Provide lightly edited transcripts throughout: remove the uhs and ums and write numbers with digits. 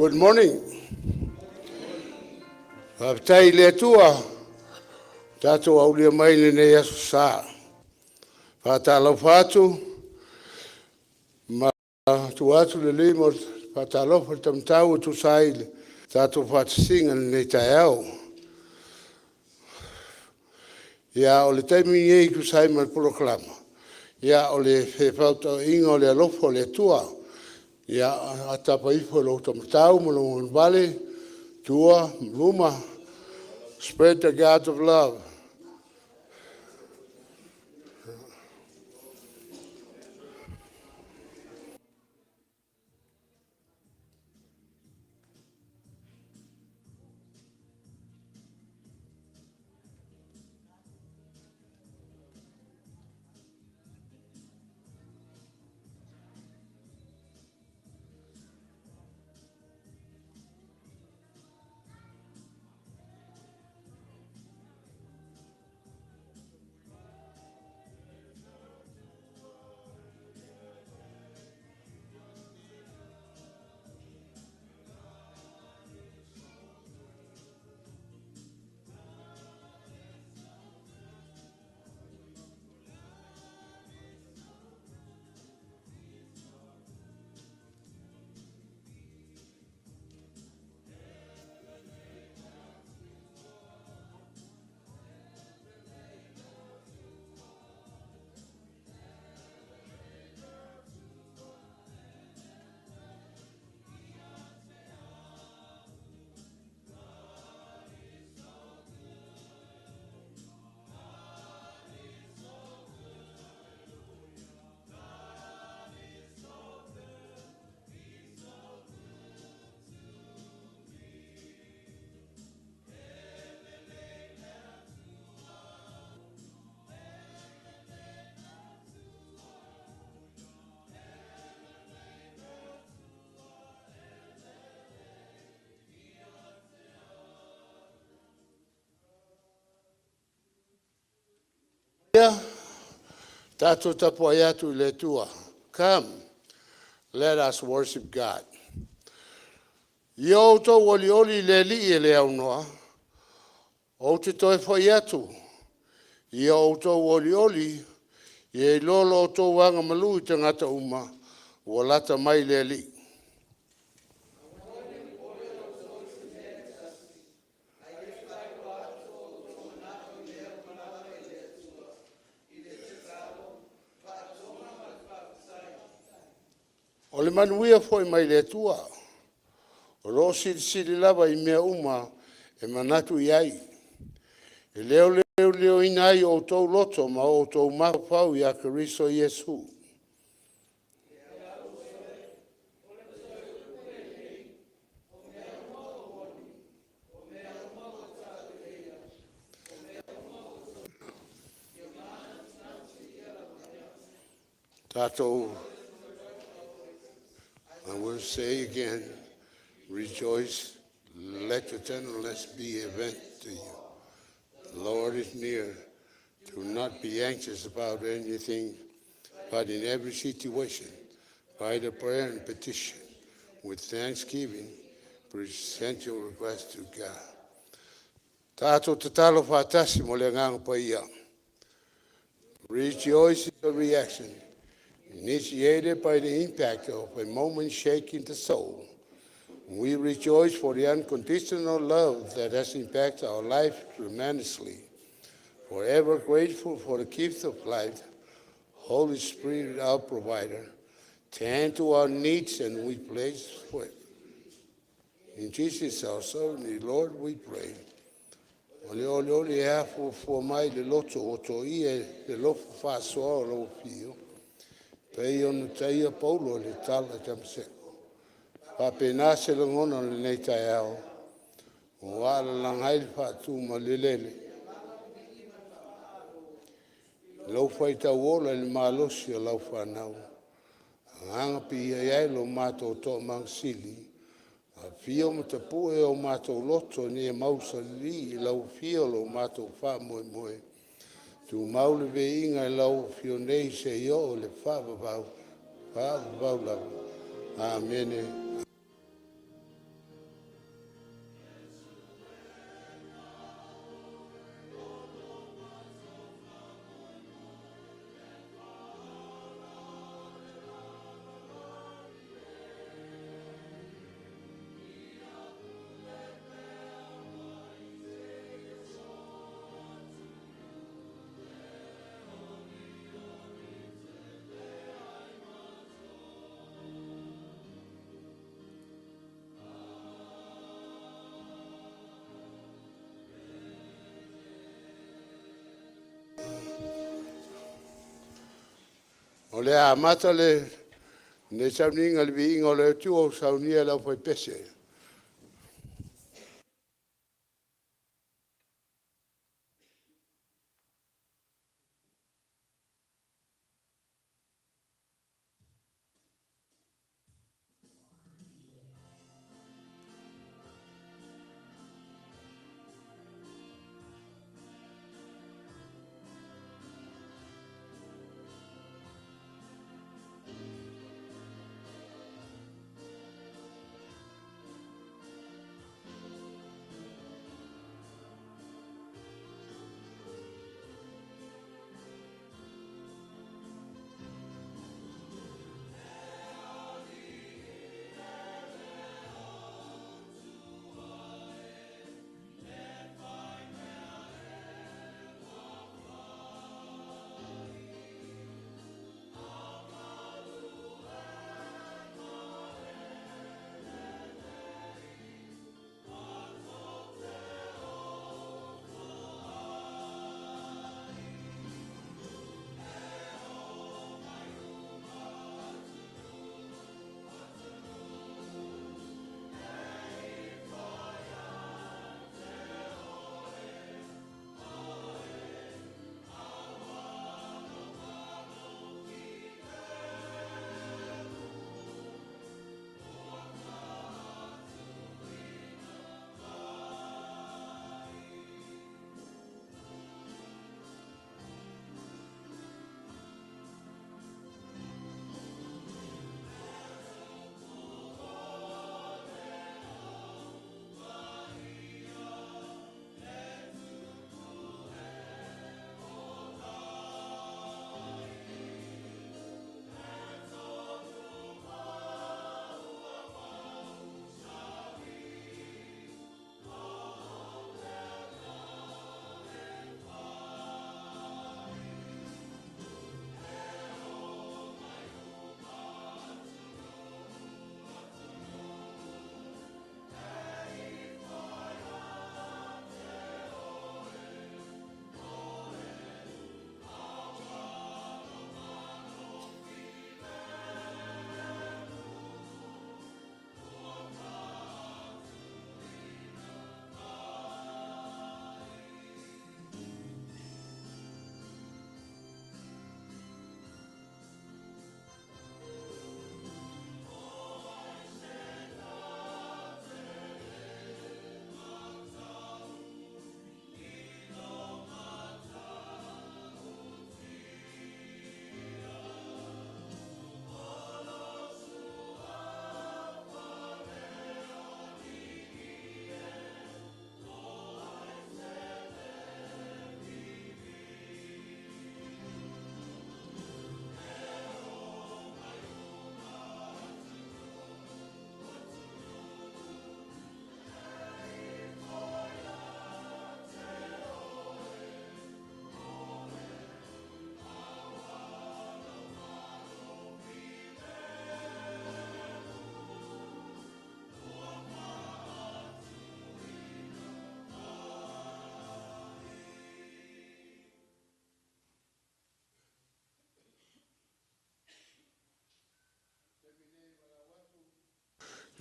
Good morning. Faafetai i le Atua ua tatou aulia mai lenei aso sa. Faatalofa atu ma tuu atu le lima o le faatalofa i le taumatau e tusa ai le tatou faatasiga i lenei taeao. Ia, o le taimi lenei e tusa ai ma le polokalama, ia o le fefaatauaiga o le alofa o le Atua. Ia tapa ifo i lou taumatau ma lou agavale, tua ma luma. Spread the God of love. Ia, tatou tapuai atu i le Atua. Come, let us worship God. Ia outou olioli i le Alii e le aunoa, ou te toe foi atu. Ia outou olioli, ia iloa lo outou agamalu i tagata uma, ua lata mai le Alii. O le manuia foi mai le Atua, o lo o silisili lava i mea uma e manatu i ai, e leoleoina ai o outou loto ma outou mafaufau ia Keriso Iesu. Tatou, I will say again, rejoice, let your gentleness be evident to you. The Lord is near. Do not be anxious about anything, but in every situation, by the prayer and petition, with thanksgiving, present your request to God. Tatou tatalo faatasi mo le agaga paia. Rejoice is a reaction initiated by the impact of a moment shaking the soul. We rejoice for the unconditional love that has impacted our life tremendously. Forever grateful for the gift of life, Holy Spirit, our provider, tend to our needs and we place for it. In Jesus, our sovereign Lord, we pray. O le olioli e afuafua mai le loto o to ia le lofo faasoa o lau afio, pei ona taia Paulo i le tala i Tamaseko. Faapena se lagona o lenei taeao, ua alalaga ai le faatumalelele. Lau faitau ola i le malosi o lau fanau. Agaga piia ai lo matou toamagasili. Afio ma tapue o matou loto ni e mausali i lau afio lo matou faamoemoe. Tumau le veiga e lau afio nei se i o le faavavau, faavavau lava. Amene. O le a amata lenei sauniga i le Viiga o le Atua ua saunia e le aufaipese.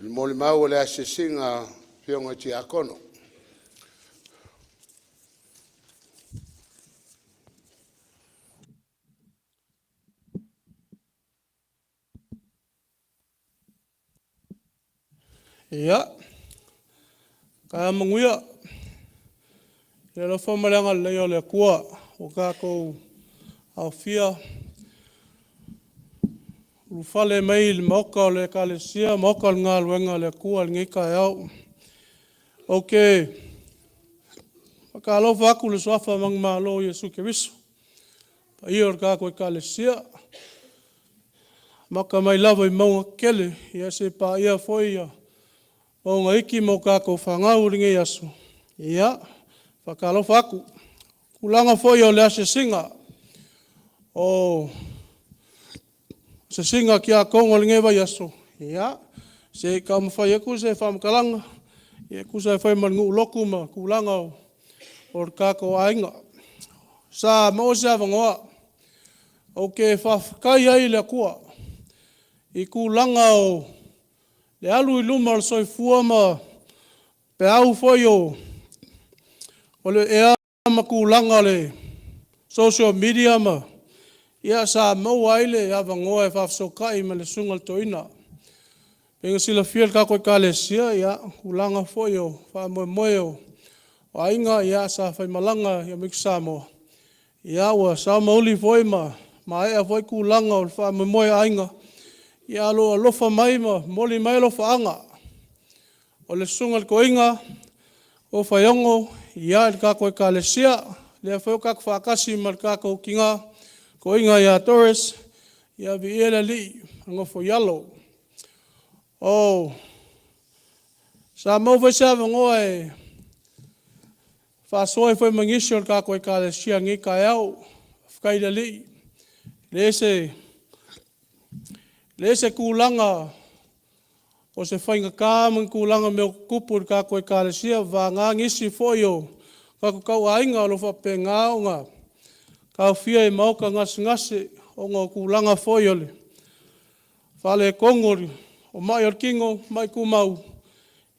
I le molimau o le asiasiga a Afioga i Tiakono. Ia, taeao manuia i le alofa ma le agalelei o le Atua ua tatou aofia ulufale mai i le maota o le Ekalesia ma maota o le galuega a le Atua i lenei taeao. Ou te faatalofa atu i le suafa manumalo o Iesu Keriso i le paia o le tatou Ekalesia, amata mai lava i mauga tetele seia paia foi mauga iti ma tatou fanau i lenei aso. Ia, e faatalofa atu. O le tulaga foi o le asiasiga a Tiakono i lenei vaiaso, ia, se i taumafai atu se faamatalaga e tusa ai foi ma le nuu lotu ma tulaga o le tatou aiga. Sa maua se avanoa Ou te faafetai ai i le Atua i tulaga o le alu i luma o le soifua ma peau foi o le ea ma tulaga o le social media ma sa maua ai le avanoa e faafesootai ma le Susuga i le Toeaina. E pei ona silafia e le tatou Ekalesia tulaga foi o faamoemoe o aiga sa faimalaga i Amerika Samoa, ua sao ma uli foi ma maea foi tulaga o le faamoemoe o aiga, ae o lo o alofa mai ma momoli mai alofaaga o le Susuga i le Toeaina Tofaeono i le tatou Ekalesia. O lea foi ua tatou faatasi ma le tatou Tina Toeaina ia Doris, ia viia le Alii le nofo i alo. Sa maua foi se avanoa e faasoa ai foi ma nisi o le tatou Ekalesia i lenei taeao. Faafetai i le Alii, e leai se tulaga o se faigata ma ni tulaga o mea o tutupu i le tatou Ekalesia, vavana nisi foi o tatou tauaiga o lo o faapena ona taofia i maota gasegase ona o tulaga foi o le faaletonu o mai o le tino, mai tumau.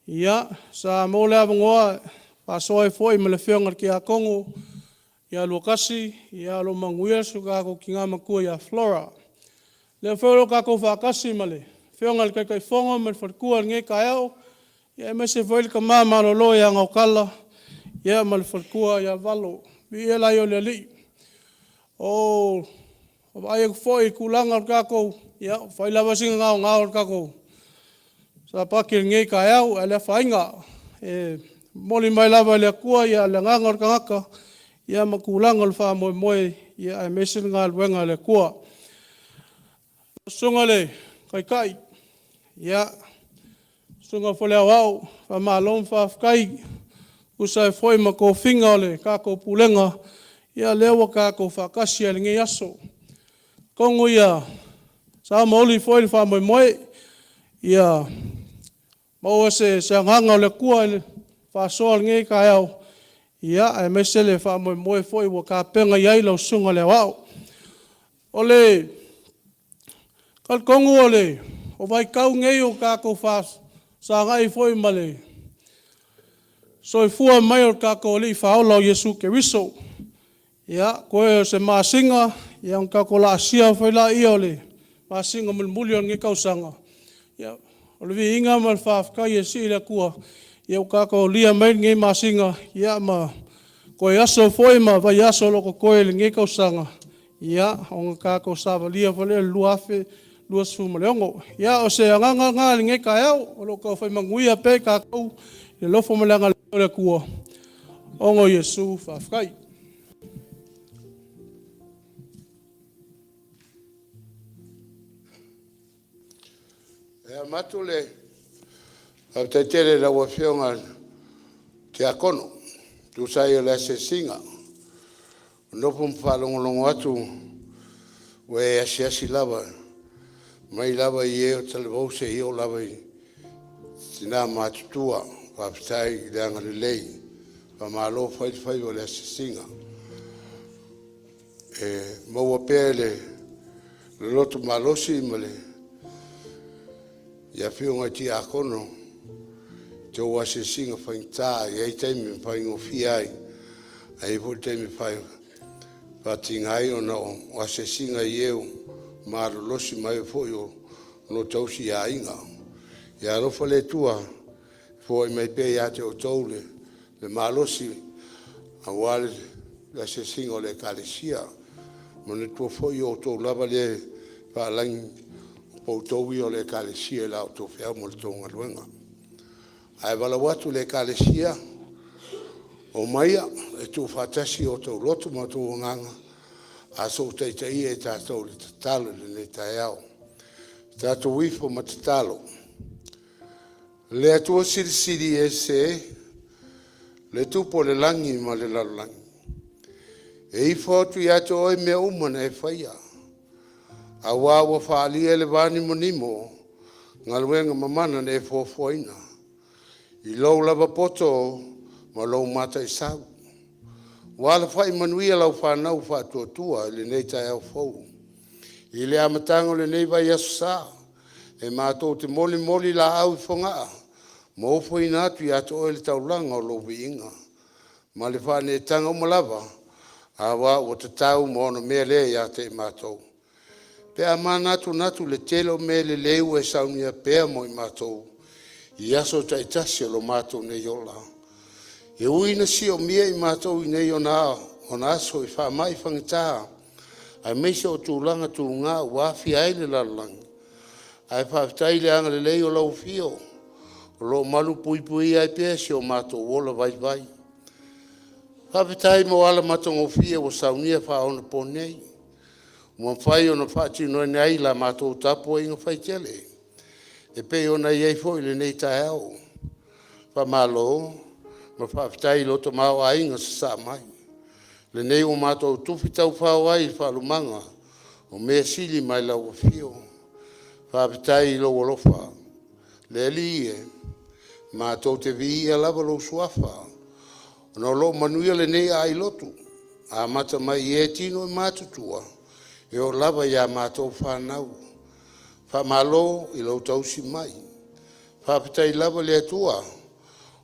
Ia, sa maua le avanoa e faasoa ai foi ma le Afioga i le Tiakono ia Luakasi, o lo o manuia si o tatou tina matua ia Flora. O lea foi o lo o tatou faatasi ma le Afioga i le Taitaifono ma le faletua i lenei taeao, aemaise foi le tama malolo ia Gautala ma le faletua ia Valo. Viia lai o le Alii. E vaavaai atu foi i le tulaga o le tatou… ia ua fai lava sina gaogao o le tatou Sapati i lenei taeao, ae le afaina. E momoli mai lava e le Atua le agaga o le tagata ma tulaga o le faamoemoe aemaise le galuega a le Atua. Lau Susuga i le Taitai, Susuga foi i le Aoao, faamalo ma faafetai e tusa ai foi ma tofiga o le tatou Pulega, ia lea ua tatou faatasi ai i lenei aso. Atonu ia sao ma uli foi le faamoemoe, ia maua se agaga o le Atua i le faasoa i lenei taeao, aemaise le faamoemoe foi ua tapena i ai lau Susuga i le Aoao. E talitonu o vaitau nei o tatou fesagai foi ma le soifua mai o le tatou Alii Faaola o Iesu Keriso. Ia, toe o se masina ona tatou laasia foi lea o le masina mulimuli o lenei tausaga. Ia, o le viiga ma le faafetai e sii i le Atua ua tatou aulia mai lenei masina ma toe aso foi ma vaiaso o lo o totoe o lenei tausaga, ona tatou savalia foi lea o le 2026. Ia, o se agaga lena i lenei taeao, o lo o tau fai manuia pea i tatou i le alofa ma le agalelei o le Atua. Ona o Iesu, faafetai. E avatu le faafetai tele i lau Afioga i le Tiakono e tusa ai o le asiasiga. Ua nofo ma faalogologo atu ua e asiasi lava mai lava i e o talavou seia oo lava i tina matutua. Faafetai le agalelei, faamalo fai le faiva o le asiasiga. E maua pea e le loto malosi ma le afioga i Tiakono a outou asiasiga faigata, e i ai taimi e faigofie ai, ae i ai foi taimi e faatiga ai ona o asiasiga i e ua malolosi ma e foi o lo o tausi i aiga. Ia alofa le Atua foai mai pea ia te outou le malosi aua le asiasiga o le Ekalesia. Manatua foi o outou lava lea e faalagi o poutou ia o le Ekalesia i la outou feau ma la outou galuega. Ae valaau atu i le Ekalesia, omaia e tuufaatasi o outou loto ma outou agaga a soutaite ia i tatou i le tatalo i lenei taeao. Tatou ifo ma tatalo. Le Atua Silisili Ese, le Tupu o le lagi ma le lalolagi, e ifo atu ia te Oe mea uma na e faia, aua ua faaalia e le vanimonimo galuega mamana na e foafoaina. I Lou lava poto ma Lou mataisau, ua alafai manuia Lau fanau faatuatua i lenei taeao fou. I le amataga o lenei vaiaso sa, e matou te molimoli laau i Fogaa ma ofoina atu ia te Oe le taulaga o Lou viiga ma le faaneetaga uma lava, aua ua tatau ma onomea lea ia te i matou. Pe a manatunatu i le tele o mea lelei ua e saunia pea mo i matou i aso taitasi o lo matou nei ola, e ui ina siomia i matou i nei ona aso i faamai fagita aemaise o tulaga tuga ua aafia ai le lalolagi, ae faafetai i le agalelei o lau Afio o lo o malupuipuia ai pea si o matou ola vaivai. Faafetai mo ala matagofie ua saunia faaonaponei ua mafai ona faatinoina ai la matou tapuaiga faitele e pei ona i ai foi lenei taeao. Faamalo ma faafetai i lo tamaoaiga sasaa mai, lenei ua matou tufi taufao ai i faalumaga o measili mai lau Afio. Faafetai i lou alofa le Alii e, matou te viia lava lou Suafa ona o lo o manuia lenei aailotu amata mai i e tino ma matutua e oo lava ia matou fanau. Faamalo i lou tausi mai, faafetai lava le Atua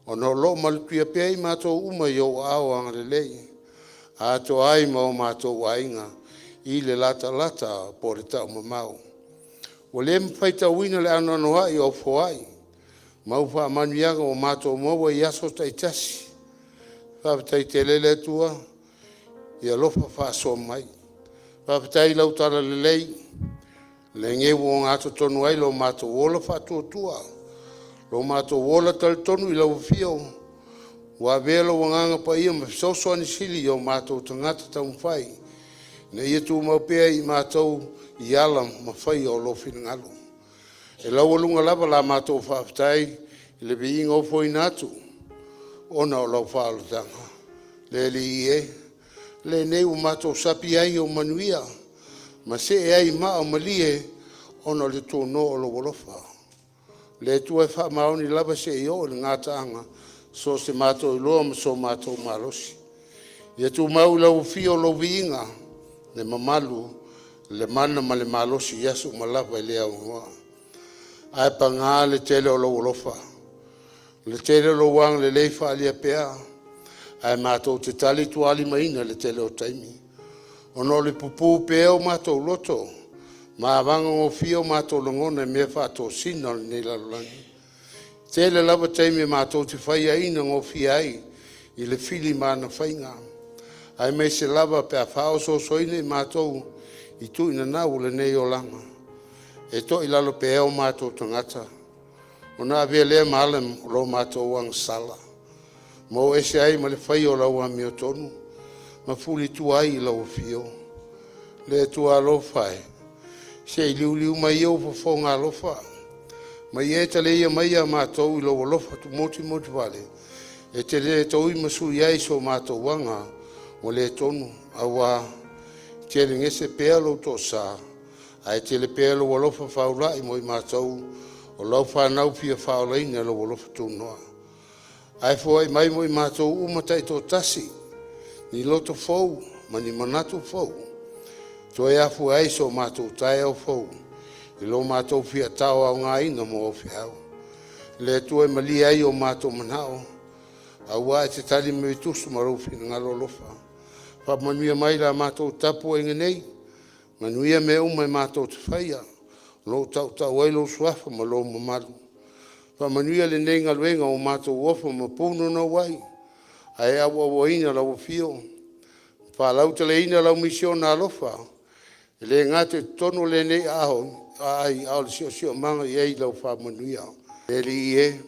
ona o lo o malutia pea i matou uma i ou aao agalelei atoa ai ma o matou aiga i le latalata po o le taumamao. Ua le faitauina le anoanoai o au foai ma au faamanuiaga ua matou maua i aso taitasi. Faafetai tele le Atua i alofa faasoa mai. Faafetai i lau talalelei lenei ua ogatotonu ai lo matou ola faatuatua, lo matou ola talitonu i lau Afio ua avea lou Agaga Paia ma fesoasoani sili i o matou tagata taumafai ina ia tumau pea i matou i ala ma faia o lou finagalo. E laualuga lava la matou faafetai i le viiga ofoina atu ona o lau faaolataga. Le Alii e, lenei ua matou sapi ai i ou manuia ma see ai i maa o malie ona o le tunoa o lou alofa. Le Atua e faamaoni lava seia oo i le gataaga so o se matou iloa ma so matou malosi. Ia tumau i lau Afio lou viiga, le mamalu, le mana ma le malosi i aso uma lava e le aunoa. Ae paga le tele o lou alofa, le tele o lou agalelei faaalia pea, ae matou te talitualimaina i le tele o taimi, ona o le pupu pea o matou loto ma avagagofie o matou lagona i mea faatosina o lenei lalolagi. E tele lava taimi matou te faiaina gofie ai i le fili ma ana faiga, aemaise lava pe a faaosoosoaina i matou i tuinanau o lenei olaga. E toilalo pea o matou tagata ona avea lea ma ala o lo matou agasala ma o ese ai ma le faia o lau amiotonu ma fulitua ai i lau afio. Le Atua alofa e, se i liuliu mai ia ou fofoga alofa ma ia e taleia mai ia matou i lou alofa motimoti vale e te le tauimasui ai so matou aga ua le tonu, aua e telegese pea lou toasa ae tele pea lou alofa faulai mo i matou o lau fanau fia faaolaina i lou alofa tunoa. Ae foai mai mo i matou uma taitoatasi ni loto fou ma ni manatu fou, toe afua ai so matou taeao fou i lo matou fia taoaogaina mo au feau. Le Atua e malie ai o matou manao, aua e te tali mai tusu ma lou finagalo alofa. Faamanuia mai la matou tapuaiga nei, manuia mea uma e matou te faia, o lo o tautau ai lou suafa ma lou mamalu. Faamanuia lenei galuega ua matou ofo ma punonou ai, ae auauaina lau afio, faalauteleina lau misiona alofa e le gata i totonu o lenei aai, a o le siosiomaga e i ai lau faamanuia. Le Alii e,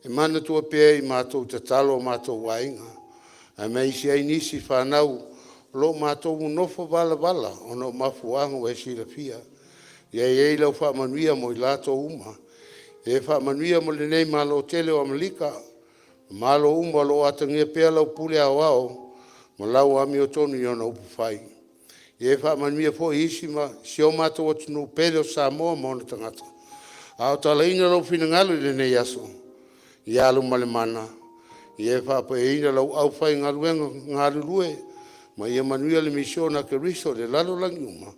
e manatua pea i matou tatalo o matou aiga aemaise ai nisi fanau o lo o matou nonofo valavala ona o mafuaaga ua e silafia. Ia i ai lau faamanuia mo i latou uma. Ia e faamanuia mo lenei Malo tele o Amerika, ma malo uma o lo o atagia pea lau pule aoao ma lau amiotonu i ona upufai. Ia e faamanuia foi i si o matou atunuu pele o Samoa ma ona tagata, a o talaina lou finagalo i lenei aso. Ia alumalemana, ia e faapaiaina lau aufaigaluega galulue ma ia manuia le misiona a Keriso i le lalolagi uma.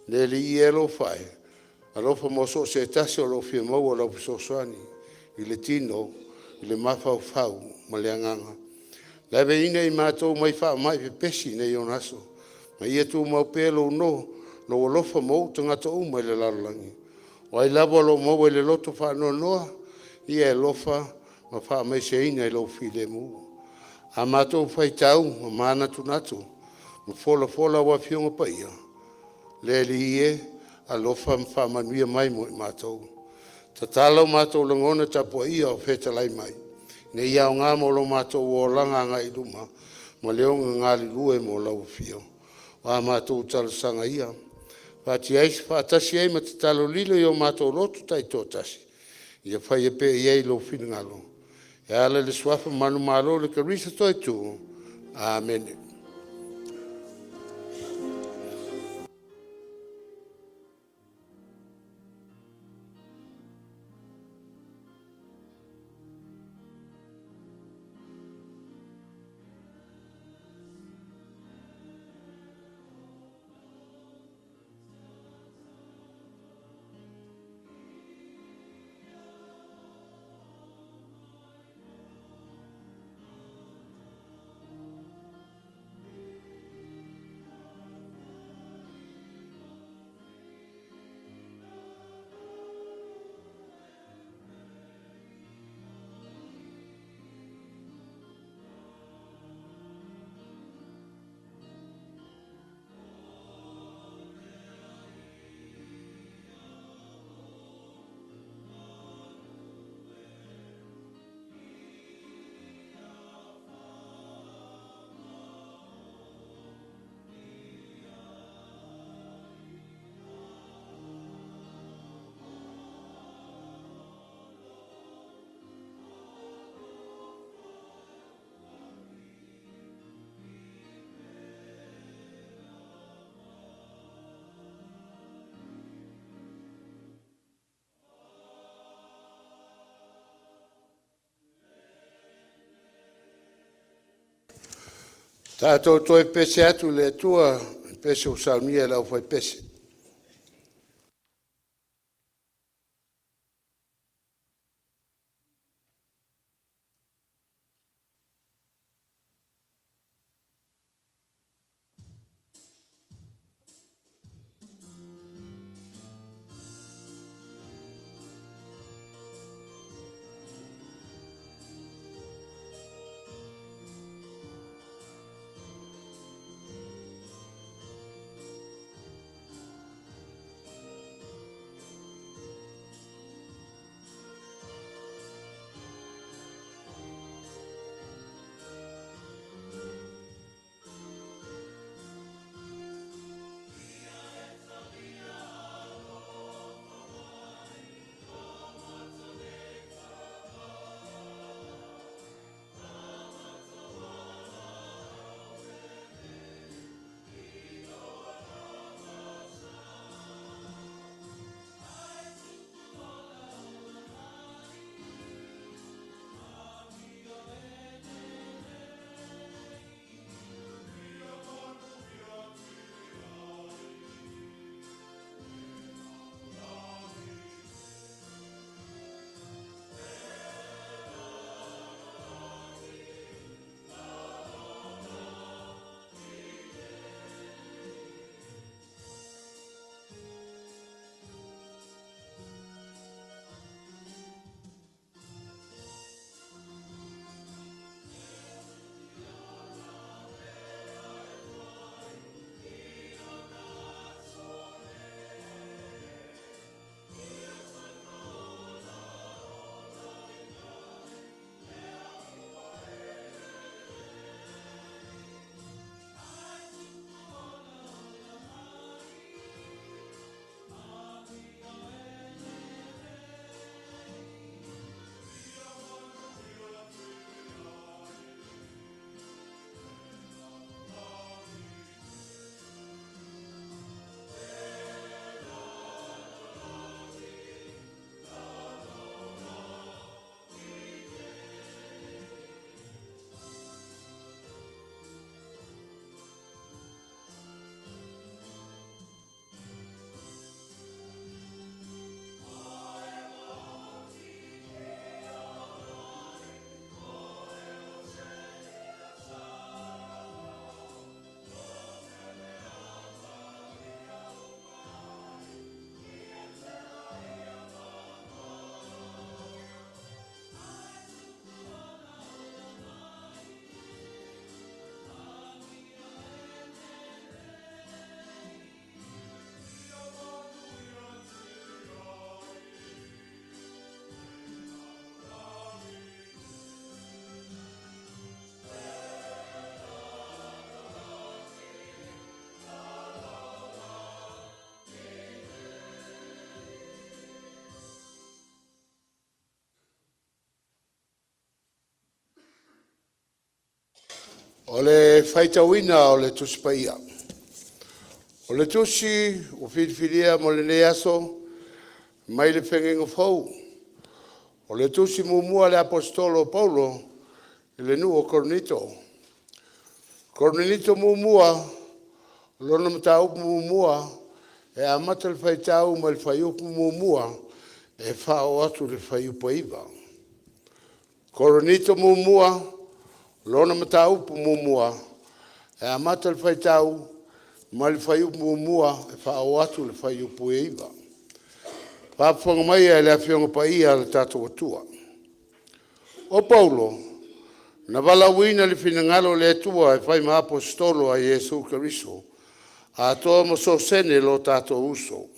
Le Alii e alofa e, alofa mo so o se tasi o lo o fia maua lau fesoasoani i le tino, i le mafaufau ma le agaga. Laveaiina i matou mai faamai pepesi i nei ona aso, ma ia tumau pea lou alofa ma o'u tagata uma i le lalolagi. O ai lava o lo o maua i le loto faanoanoa, ia e alofa ma faamaiseaina i lou filemu. A matou faitau ma manatunatu ma folafola au Afioga Paia, le Alii e, alofa ma faamanuia mai mo i matou. Tatala o matou lagona tapuaia o fetalai mai, ina ia aoga mo lo matou olaga agai i luma ma le oga galulue mo lau afio. O a matou talosaga ia faatasi ai ma tatalo lilo i o matou loto taitoatasi, ia faia pea i ai lou finagalo e ala i le Suafa manumalo o le Keriso toetu. Amene. Tatou toe pepese atu i le Atua i le pese ua saunia e le aufaipese. O le faitauina o le Tusi Paia. O le tusi ua filifilia mo lenei aso mai le Feagaiga Fou, o le tusi muamua a le Aposetolo o Paulo i le nuu o Korinito. Korinito muamua, lona mataupu muamua, e amata le faitau mai le fuaiupu 1 e faaoo atu i le fuaiupu 9. Korinito muamua, lona mataupu muamua, e amata le faitau mai le fuaiupu 1 e faaoo atu i le fuaiupu 9. Faafofoga mai le Afioga Paia a le tatou Atua. O Paulo, na valaauina i le finagalo o le Atua e fai ma Aposetolo a Iesu Keriso, atoa ma Sosene lo tatou uso.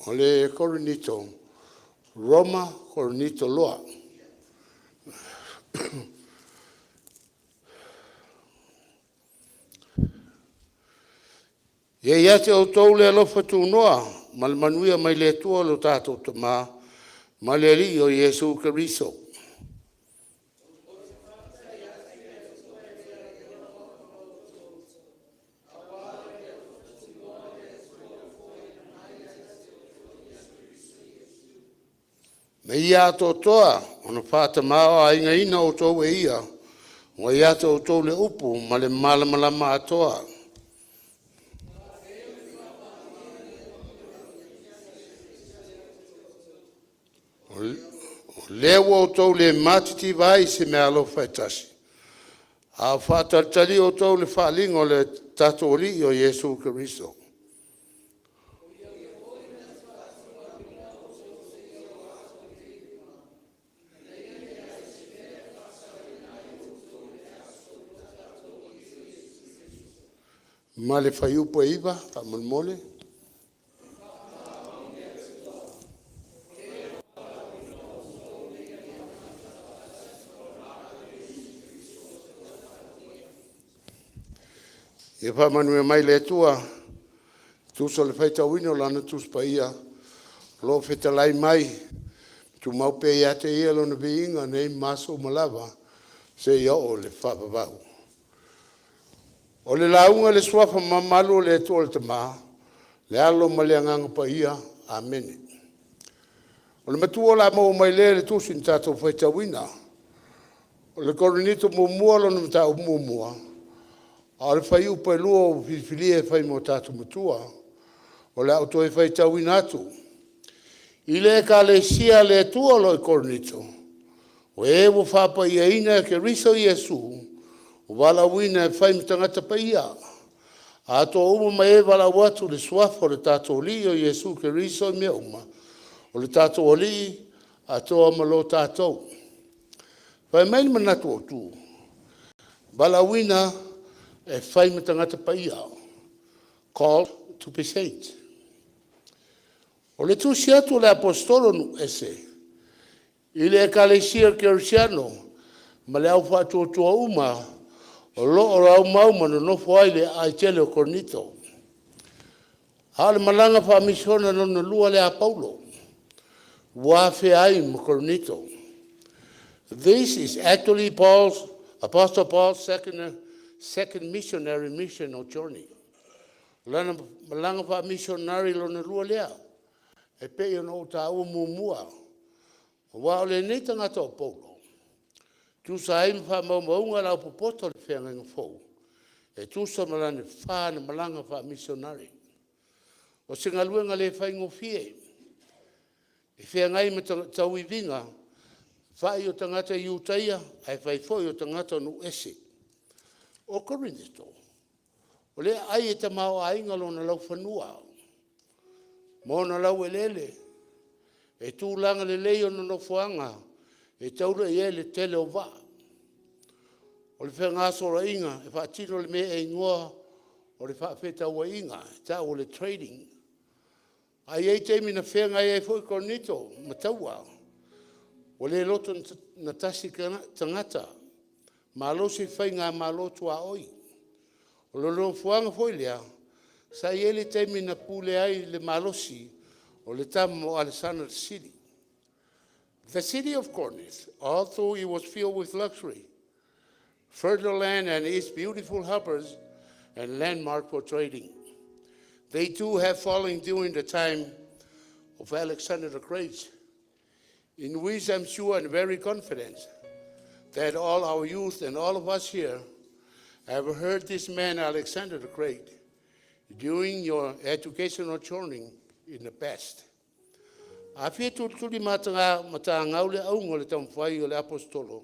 O le Korinito, Roma Korinito loa. Ia ia te outou le alofa tunoa ma le manuia mai le Atua lo tatou Tama ma le Alii o Iesu Keriso. Na ia atoatoa ona faatamāigaina outou e Ia, ua ia te outou le upu ma le malamalama atoa. O lea ua outou le matitiva ai i se meaalofa e tasi, a o faatalitali outou i le faaaliga o le tatou Alii o Iesu Keriso. Ma le fuaiupu e 9 faamolemole. Ia faamanuia mai le Atua e tusa o le faitauina o Lana Tusi Paia o lo o fetalai mai, tumau pea ia te Ia Lona viiga nei ma aso uma lava seia oo i le faavavau. O le lauga i le Suafa mamalu o le Atua le Tama, le Alo ma le Agaga Paia. Amene. O le matua o le a maua mai lea i le tusi na tatou faitauina. O le Korinito muamua lona mataupu muamua, a o le fuaiupu e 2 ua filifilia e fai mo tatou matua. O le a ou toe faitauina atu. I le Ekalesia a le Atua o lo o i Korinito, o e ua faapaiaina e Keriso Iesu, ua valaauina e fai ma tagata paia, atoa uma ma e valaau atu i le suafa o le tatou Alii o Iesu Keriso i mea uma, o le tatou Alii atoa ma lo tatou. Fai mai le manatu autu, valaauina e fai ma tagata paia, called to be saint. O le tusi atu a le Aposetolo nuuese i le Ekalesia Kerisiano ma le au faatuatua uma o lo o aumau ma nonofo ai i le aai tele o Korinito. A o le malaga faamisiona lona lua lea a Paulo ua afea ai ma Korinito. This is actually Paul's, Apostle Paul's second missionary mission or journey. Lana malaga faamisionare lona lua lea e pei ona ou taua muamua, aua o lenei tagata o Paulo, tusa ai ma faamaumauga a le aupopoto o le Feagaiga Fou, e tusa ma lana fa na malaga faamisionare. O se galuega le faigofie e feagai ma tauiviga, fai o tagata Iutaia ae fai foi o tagata nuu ese. O Korinito, o lea e aai e tamaoaiga lona laufanua ma ona laueleele, e tulaga lelei ona nofoaga e taula i ai le tele o vaa. O le fegasoloaiga e faatino le mea e igoa o le faafetauaiga e tau o le trading. Ae i ai taimi na feagai ai foi Korinito ma taua, ua le loto gatasi tagata, malosi faigamalo tuaoi. O le nofoaga foi lea sa i ai le taimi na pulea ai le malosi o le tama o Alesana le Sili. The city of Corinth, although it was filled with luxury, fertile land and its beautiful harbors and landmark for trading, they too have fallen during the time of Alexander the Great, in which I'm sure and very confident that all our youth and all of us here have heard this man, Alexander the Great, during your educational journey in the past. A fia tulituli matagau le auga o le taumafai o le Aposetolo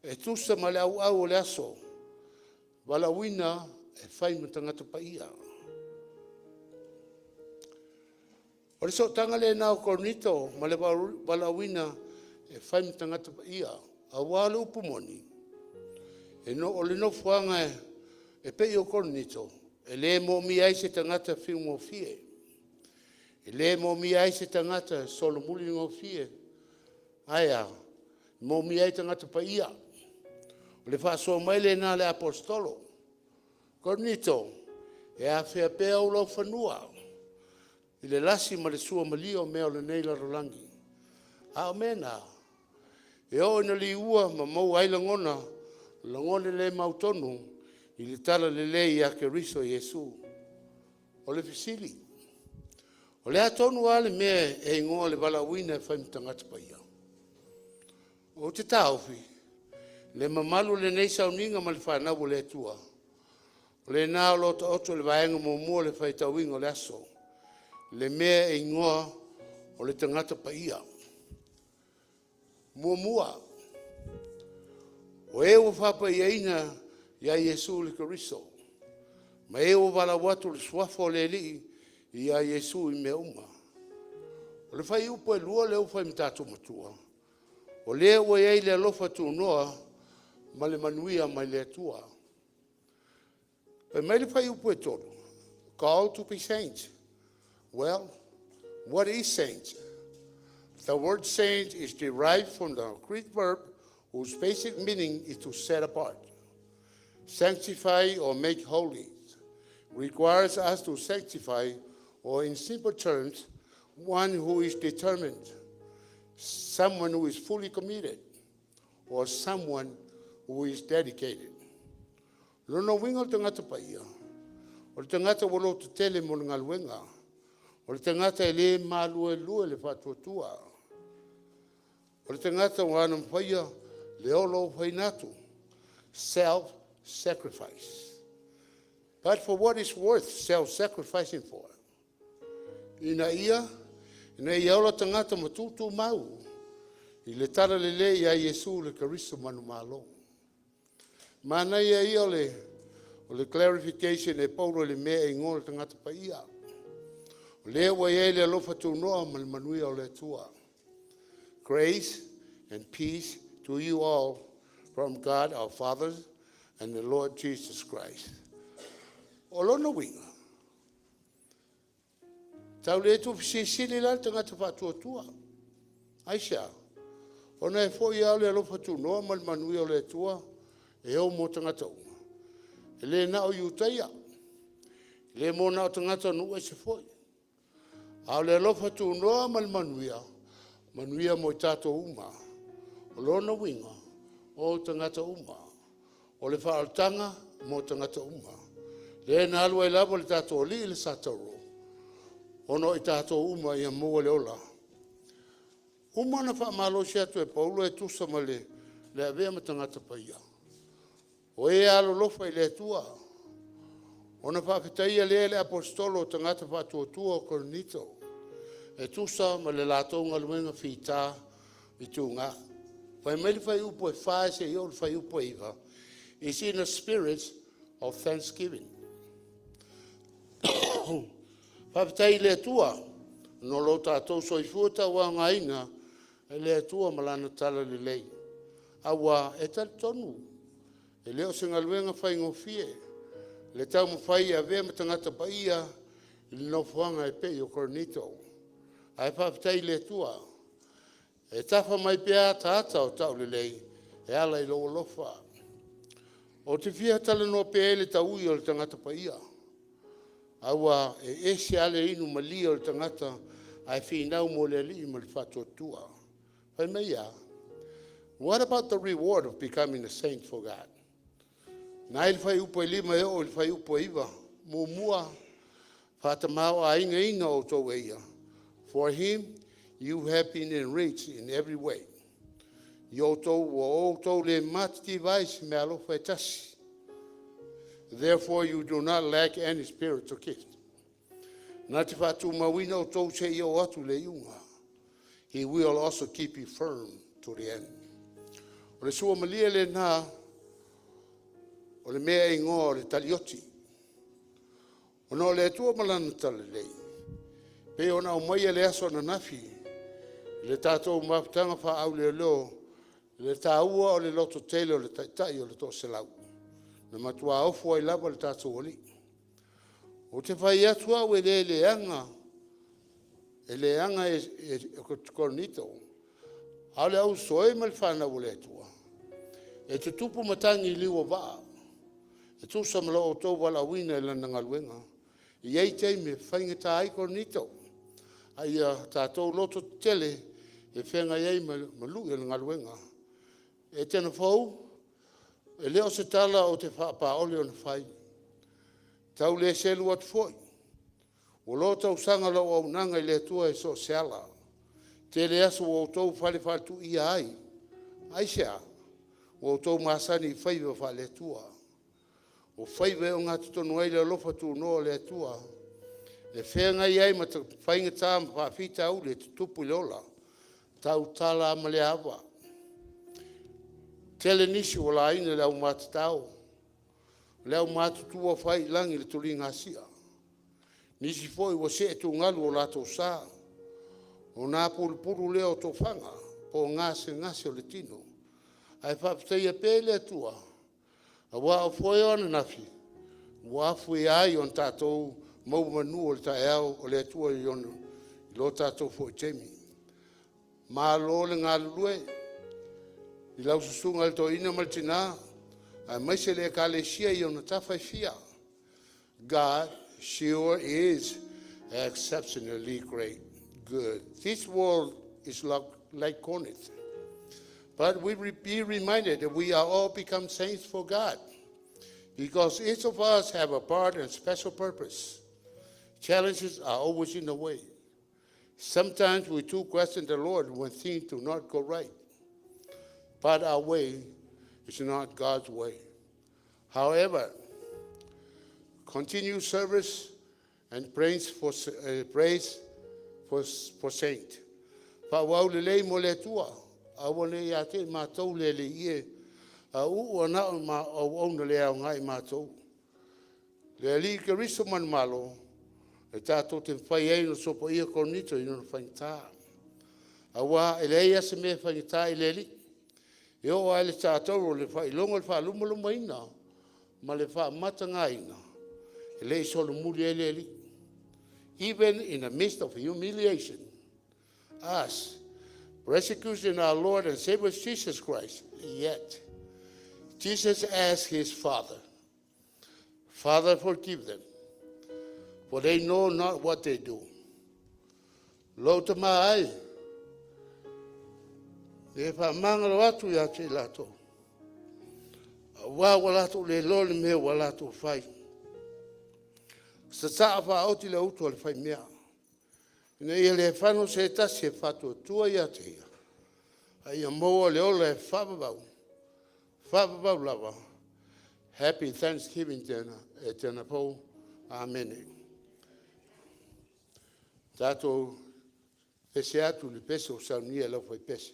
e tusa ma le auau o le aso valaauina e fai ma tagata paia. O le sootaga lena o Korinito ma le valaauina e fai ma tagata paia, aua o le upu moni, e o le nofoaga e pei o Korinito, e le moomia ai se tagata fiu gofie, e le moomia ai se tagata e solomuli gofie. Ae a? E moomia ai tagata paia. O le faasoa mai lena a le Aposetolo. Korinito, e afea pea ou laufanua i le lasi ma le suamalie o mea o lenei lalolagi, a o mea na e oo ina liua ma maua ai lagona, lagona le mautonu i le talalelei ia Keriso Iesu. O le fesili, o le a tonu lava le mea e igoa o le valaauina e fai ma tagata paia? Ou te taofi, le mamalu o lenei sauniga ma le fanau a le Atua, o lena o lo o taoto le vaega muamua o le faitauina o le aso, le mea e igoa o le tagata paia. Muamua, o e ua faapaiaina ia Iesu le Keriso ma e ua valaau atu i le Suafa o le Alii ia Iesu i mea uma. O le fuaiupu 2 lea ua fai ma tatou matua, o lea ua i ai le alofa tunoa ma le manuia mai le Atua. Fai mai le fuaiupu 3, called to be saints. Well, what is saint? The word saint is derived from the Greek verb whose basic meaning is to set apart, sanctify or make holy. Requires us to sanctify, or in simple terms, one who is determined, someone who is fully committed, or someone who is dedicated. Lona uiga o le tagata paia, o le tagata ua lototele mo le galuega, o le tagata e le maluelue le faatuatua, o le tagata ua mafaia le olo aufaina atu, self-sacrifice. But for what is worth self-sacrificing for? Ina ia ola tagata ma tutumau i le talalelei ia Iesu le Keriso manumalo. Manaia ia o le clarification e Paulo i le mea e igoa o le tagata paia. O lea ua i ai le alofa tunoa ma le manuia o le Atua. Grace and peace to you all from God our Father and the Lord Jesus Christ. O lona uiga, tau le tuufesilisili la le tagata faatuatua. Aisea? Ona e foi lava le alofa tunoa ma le manuia o le Atua e o mo tagata uma. E le na o Iutaia, e le mo na o tagata o nuu ese foi. A o le alofa tunoa ma le manuia, manuia mo i tatou uma. O lona uiga, o tagata uma. O le faaolataga mo tagata uma. Lea na alu ai lava le tatou alii i le sataro, ona o i tatou uma ia maua le ola. Uma ona faamalosi atu e Paulo e tusa ma le avea ma tagata paia. O e alolofa i le Atua, ona faafetaia lea e le Aposetolo o tagata faatuatua o Korinito e tusa ma le latou galuega fita i tuga. Fai mai le fuaiupu 4 seia oo i le fuaiupu 9, is in a spirit of thanksgiving. Faafetai i le Atua ona o lo tatou soifua tauaogaina e le Atua ma Lana talalelei. Aua e talitonu e le o se galuega faigofie le taumafai e avea ma tagata paia. i le nofoaga e pei o Korinito. Ae faafetai i le Atua e tafa mai pea ataata o taulelei e ala i lou alofa. Ou te fia talanoa pea i le tau'i o le tagata paia, aua e ese lava le inu malie o le tagata ae finau mo le Alii ma le faatuatua. Fai mai e a? What about the reward of becoming a saint for God? Na i le fuaiupu 5 e oo i le fuaiupu 9. Muamua, faatamāo'aigaina outou e ia. For him you have been enriched in every way. I outou ua outou le matitiva ai i se meaalofa e tasi. Therefore you do not lack any spiritual gift. Na te faatumauina outou seia oo atu i le iuga. He will also keep you firm to the end. O le suamalie lena o le mea e igoa o le talioti. Ona o le Atua ma Lana Talalelei, pei ona aumaia i le aso ananafi, i le tatou mafutaga faa-auleoleo, le taua o le lototele o le Taitai o le Toaselau, na matua ofo ai lava le tatou Alii. Ou te fai atu au e le leaga, e leaga e Korinito, a o le au uso e ma le fanau a le Atua, e tutupu matagi i liu o vaa, e tusa ma lo outou valaauina i lana galuega. E i ai taimi e faigata ai Korinito, a ia tatou loto tetele e feagai ai ma lui o le galuega. Etena fou, e le o se tala ou te faapaole ona fai, tau le selu atu foi. Ua loa tausaga o lau auaunaga i le Atua i so o se ala. Tele aso ua outou fale faaletuia ai. Aisea? Ua outou masani i faiva faale-Atua, o faiva e ogatotonu ai le alofa tunoa o le Atua e feagai ai ma faigata ma faafitauli e tutupu i le ola, tautala lava ma le ava. Tele nisi ua laina i le aumatatao, o le aumatutua faiilagi le tuligasia. Nisi foi ua see itugalu o latou sa, ona apulupulu lea o tofaga po o gasegase o le tino. Ae faafetaia pea le Atua aua o foe o ananafi ua afuia ai ona tatou maua manu o le taeao o le Atua i lo tatou foi taimi. Malo le galulue i lau Susuga i le Toeaina ma le Tina aemaise le Ekalesia i ona tafa e fia. God sure is exceptionally great good. This world is like Corinth. But we be reminded that we are all become saints for God because each of us have a part and special purpose. Challenges are always in the way. Sometimes we do question the Lord when things do not go right. But our way is not God's way. However, continue service and praise for saint. Faaauau lelei mo le Atua, aua ne i ia te i matou le Alii e, a uu ana o ma au au na le ao ngai matou. Le Alii Keriso manumalo, e tatou te mafai ai ona sopoia Korinito i ona faigata. Aua e leai lava se mea e faigata i le Alii. E oo lava i le tatou o le faailoga o le faalumalumaina ma le faamatagaina, e le i solomuli ai le Alii. Even in the midst of humiliation, us, persecution our Lord and Savior Jesus Christ, yet Jesus asked his Father, "Father, forgive them, for they know not what they do." Lou tama ai, e faamagalo atu ia te i latou, aua ua latou le iloa le mea ua latou fai. Sasaa faaoti le utu a le faimea, ina ia le fano se tasi e faatuatua ia te ia, a ia maua le ola e faavavau, faavavau lava. Happy Thanksgiving e Tena Pou. Amene. Tatou pese atu i le pese ua saunia e le aufaipese.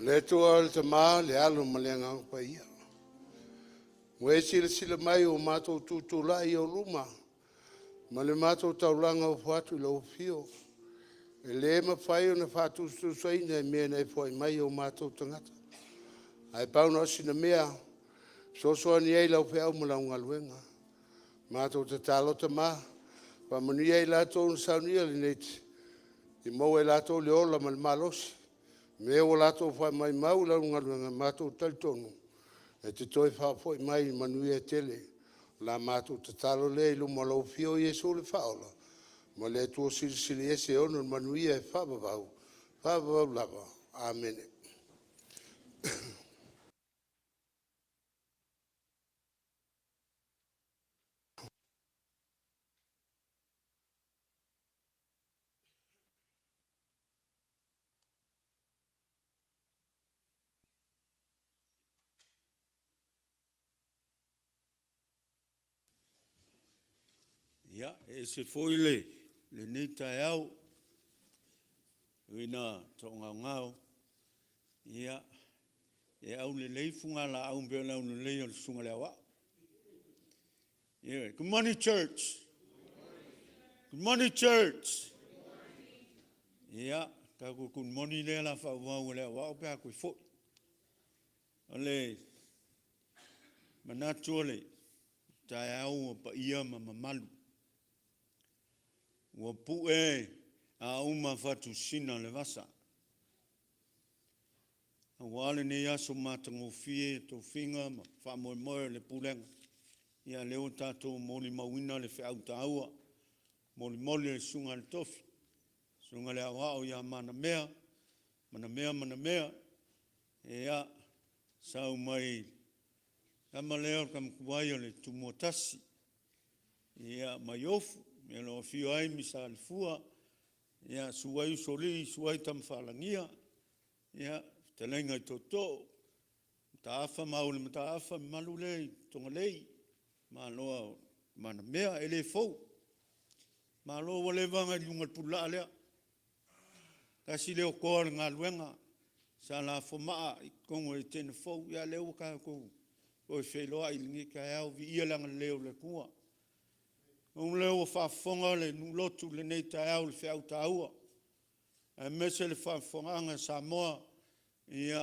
Le Atua le Tama, le Alo ma le Agaga Paia, ua e silasila mai ua matou tutulai i ou luma ma le matou taulaga ofo atu i lou afio, e le mafai ona faatusatusaina i mea na e foai mai i o matou tagata. Ae pau na o sina mea e fesoasoani ai i lau feau ma lau galuega. Matou tatalo Tama, faamanuia i latou na saunia lenei, ia maua e latou le ola ma le malosi, mea ua latou faamaumau i lau galuega, matou te talitonu e te toe faafoi mai i manuia e tele. O la matou tatalo lea i luma o lou Afio o Iesu le Faaola ma le Atua Silisili Ese e ona le manuia e faavavau, faavavau lava. Amene. Ia, e ese foi lenei taeao, e ui ina toagaogao, ia e aulelei fugalaau pei o le aulelei o le susuga i le Aoao. Ioe. Good morning church. Good morning church. Ia, tatou good morning lea o le a faaauau e le Aoao pe a toe foi. O le manatu o le taeao ua paia ma mamalu, ua pu'e auma fatusina o le vasa aua lenei aso matagofie, tofiga ma faamoemoe o le Pulega. Ia lea ua tatou molimauina le feau taua, molimoli e le Susuga a le Tofi, Susuga i le Aoao ia Manamea Manamea Manamea, ia sau mai le tama lea o le tama tuai o le Tumua tasi, ia mai Ofu, o lo o afio ai Misa Alefua, ia susu ai Usoalii, susu ai Tamafaalagia, ia fetalaiga i Tootoo, Mataafa ma au Mataafa, le mamalu lea i Togale'i Maloa o Manamea. E le fou, malo ua leva ona e i luga o le pululaa lea, tasi lea o toa o le galuega sa lafo maa i totonu o Etena fou, ia lea ua tatou toe feiloai i lenei taeao, viia le agalelei o le Atua. Atonu o lea ua faafofoga le nuu lotu i lenei taeao i le feau taua aemaise le faafofogaaga a Samoa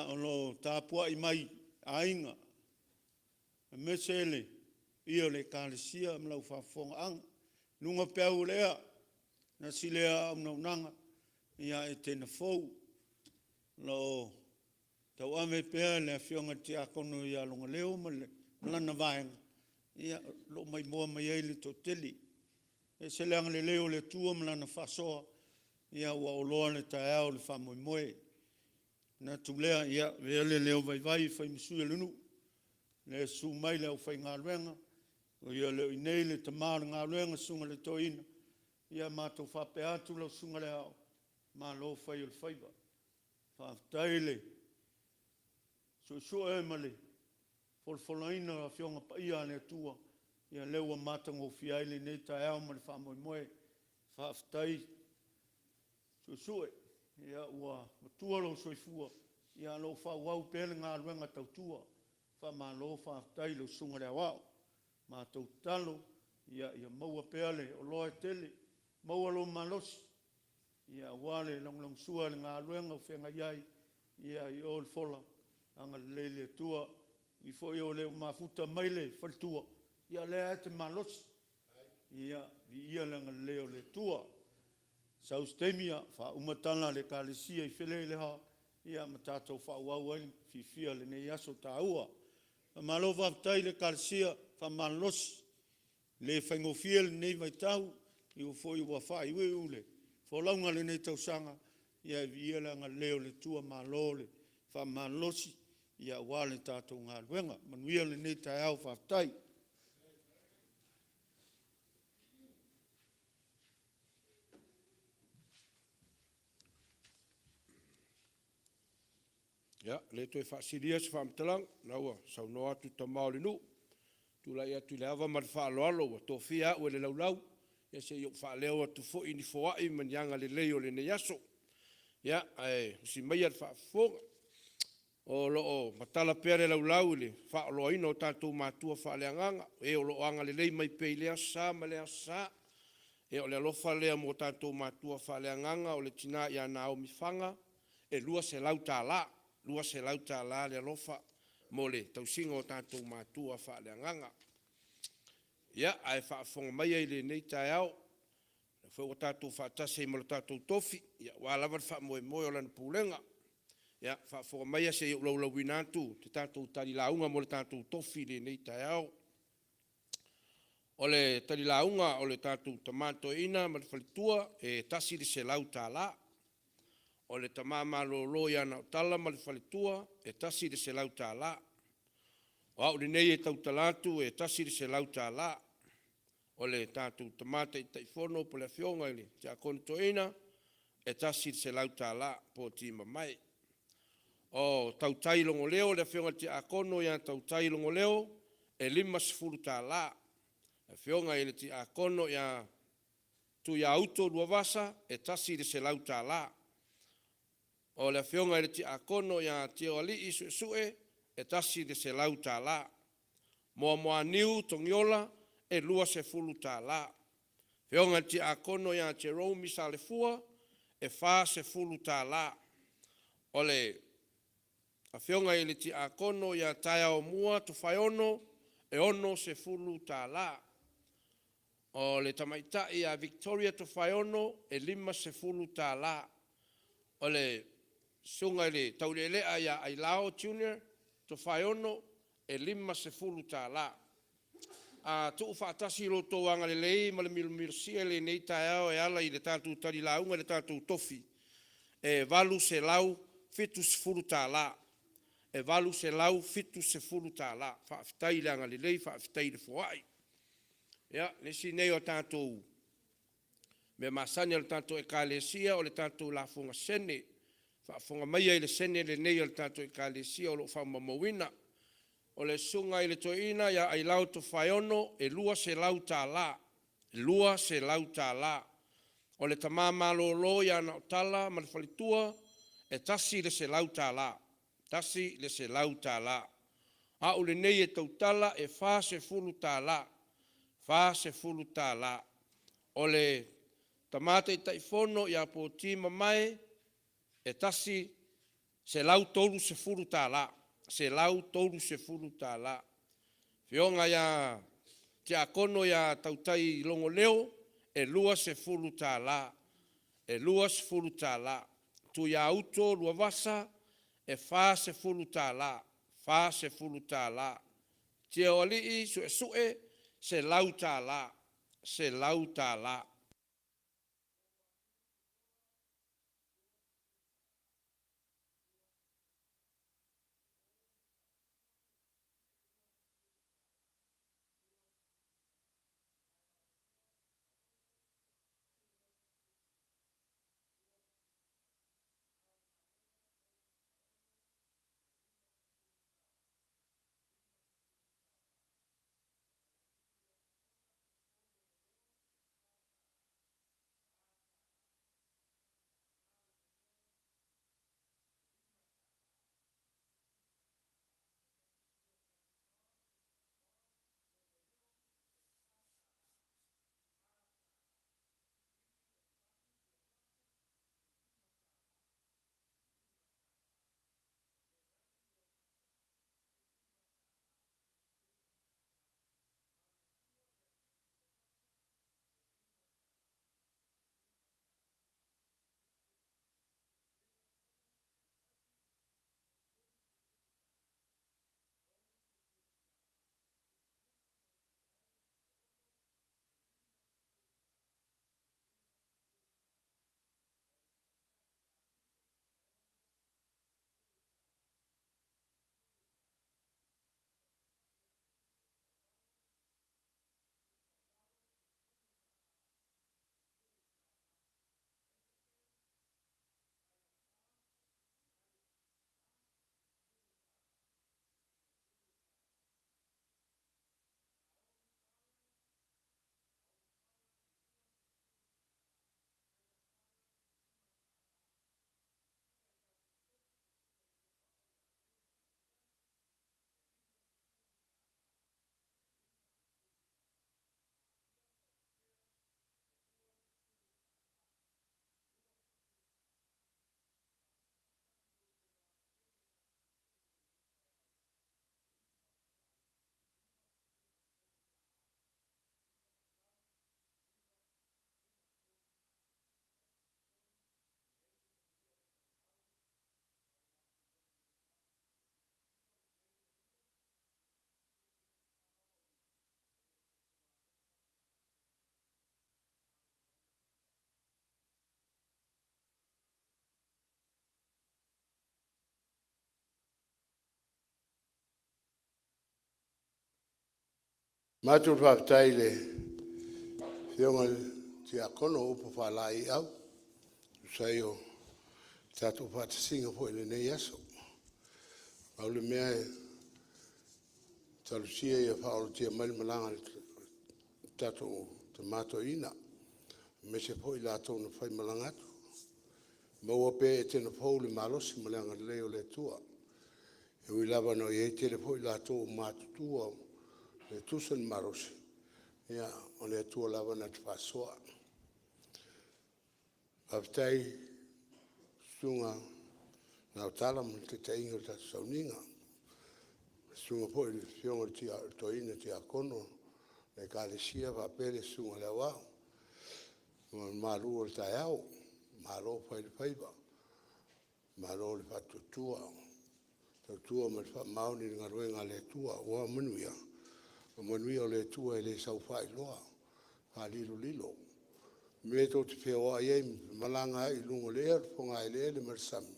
o lo o tapuai mai aiga aemaise le paia o le Ekalesia ma lau faafofogaaga. I luga o peau o le ea, tasi lea auaunaga a Etena Fou o lo o tauave pea e le Afioga i le Tiakono ia Logaleo ma lana vaega o lo o maimoa mai ai le toatele. E ese le agalelei o le Atua ma Lana faasoa ua oloa le taeao i le faamoemoe. Ona manatu lea, ia avea lea leo vaivai e fai ma sui o le nuu, lea susu mai le aufaigaluega, e le o i inei le tama o le galuega le susuga i le toeaina, ia matou faapea atu lau susuga i le Aoao, malo fai o le faiva, faafetai le suesue ma le folafolaina o Afioga Paia a le Atua, ia lea ua matagofie ai lenei taeao ma le faamoemoe. Faafetai suesue, ua matua lou soifua ae o lo o faaauau pea le galuega tautua. Faamalo faafetai i lau Susuga i le Aoao. Matou tatalo ia maua pea le oloa e tele, maua lou malosi aua le lagolagosua i le galuega o feagai ai i o i le fola. Agalelei le Atua. E ui foi e le o mafuta mai le faletua, ia o lea lava e te malosi. Ia, viia le agalelei o le Atua. Sau se taimi faauma tala a le Ekalesia i Feleeleha ma tatou faaauau ai le fiafia i lenei aso taua. Faamalo faafetai i le Ekalesia faamalolosi, e le faigofie lenei vaitau, e ui foi ua faaiuiu le folauga i lenei tausaga, ae viia le agalelei o le Atua, malo le faamalolosi aua le tatou galuega. Manuia lenei taeao, faafetai. Ia, e le toe faasilia se faamatalaga, o lena ua saunoa atu le tama o le nuu. E tulai atu i le ava ma le faaaloalo ua tofia au e le laulau se i ou faaleo atu foi ni foai ma ni agalelei o lenei aso. Ia, ae usi maia le faafofoga. O lo o matala pea le laulau i le faaoloaina o tatou matua faaleagaga, o e o lo o agalelei mai pea i lea aso Sa ma lea aso Sa. Ia o le alofa lea mo tatou matua faaleagaga. O le tina ia Naomi Faga, e $200, $200 le alofa mo le tausiga o tatou matua faaleagaga. Ia, ae faafofoga maia i lenei taeao, o lea foi ua tatou faatasi ai ma lo tatou tofi aua lava le faamoemoe o lana pulega. Ia, faafofoga maia se i ou laulauina atu le tatou talilauga mo le tatou tofi i lenei taeao. O le talilauga o le tatou tama toeaina ma le faletua, e $100. O le tama malolo ia Nautala ma le faletua, e $100. O au lenei e tautala atu e $100. O le tatou tama Taitaifono po o le Afioga i le Tiakono Toeaina, e $100 Poti Mamae. O Tautai Logoleo le afioga i le Tiakono ia Tautai Logoleo, e $50. Le afioga i le Tiakono ia Tuiauto Luavasa, e $100. O le afioga i le Tiakono ia Tioalii Suesue, e $100. Moamoaniu Togiola, e $20. Afioga i le Tiakono ia Jerome Salefua, e $40. O le afioga i le Tiakono ia Taeaomua Tofaeono, e $60. O le tamaitai ia Victoria Tofaeono, e $50. O le susuga i le taulealea ia Ailao Junior Tofaeono, e $50. A tuufaatasi lo outou agalelei ma le milomilo sia i lenei taeao e ala i le tatou talilauga i le tatou tofi, e $870. E $870. Faafetai le agalelei faafetai le foai. Ia, o le isi lenei o tatou mea masani a le tatou Ekalesia, o le tatou lafoga sene. Faafofoga maia i le sene lenei a le tatou Ekalesia o lo o faamaumauina. O le susuga i le toeaina ia Ailao Tofaeono, e $200. $200. O le tama malolo ia Nautala ma le faletua, e $100. $100. O au lenei e tautala, e $40. $40. O le tama Taitaifono ia Poti Mamae, e $130. $130. Afioga ia Tiakono ia Tautai Logoleo, e $20. E $20. Tuiauto Luavasa, e $40. $40. Tioalii Suesue, e $100. $100. Matou le faafetai i le Afioga i le Tiakono o upu faalaeiau e tusa ai o tatou faatasiga foi i lenei aso. Pau le mea e talosia ia faaolatia mai le malaga a le tatou Tama Toeaina aemaise foi i latou na faimalaga atu. Maua pea e Etena Fou le malosi ma le agalelei o le Atua. E ui lava ina tele foi i latou ua matutua ua le tusa le malosi, ia o le Atua lava na te faasoa. Faafetai i le Susuga Naotala mo le taitaiga o le tatou sauniga. Le Susuga foi i le Afioga i le Toeaina Tiakono o le Ekalesia faapea le Susuga i le Aoao ma le malu o le taeao. Malo fai o le faiva, malo le faatuatua, tautua ma le faamaoni i le galuega a le Atua aua manuia, o manuia o le Atua e le sau faailoa, faalilolilo. O le mea tou te feoai ai ma malaga ai i luga o le ea, o le fogaeleele ma le sami,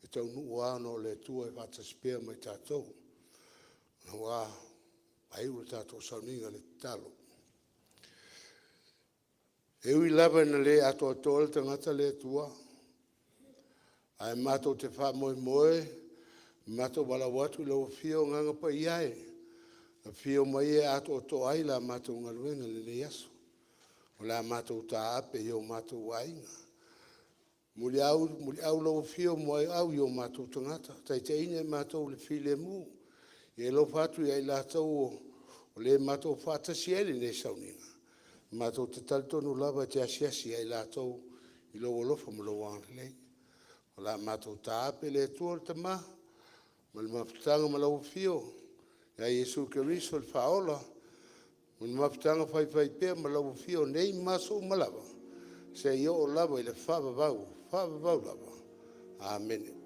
e taunuu lava ona o le Atua e faatasi pea ma i tatou. Aua faaiu le tatou sauniga i le tatalo. E ui lava ina le atoatoa le tagata le Atua, ae matou te faamoemoe ma matou valaau atu i lau Afio Agaga Paia e, afio mai e atoatoa ai la matou galuega i lenei aso. O le a matou taape i o matou aiga. Muliau, muliau lau Afio muliau i o matou tagata, taitaiina i matou i le filemu. E alofa atu ia i latou o le matou faatasi ai i lenei sauniga, matou te talitonu lava e te asiasi ia i latou i lou alofa ma lou agalelei. O le a matou taape le Atua le Tama ma le mafutaga ma lau Afio ia Iesu Keriso o le Faaola ma le mafutaga faifaipea ma lau Afio nei ma aso uma lava seia oo lava i le faavavau, faavavau lava. Amene.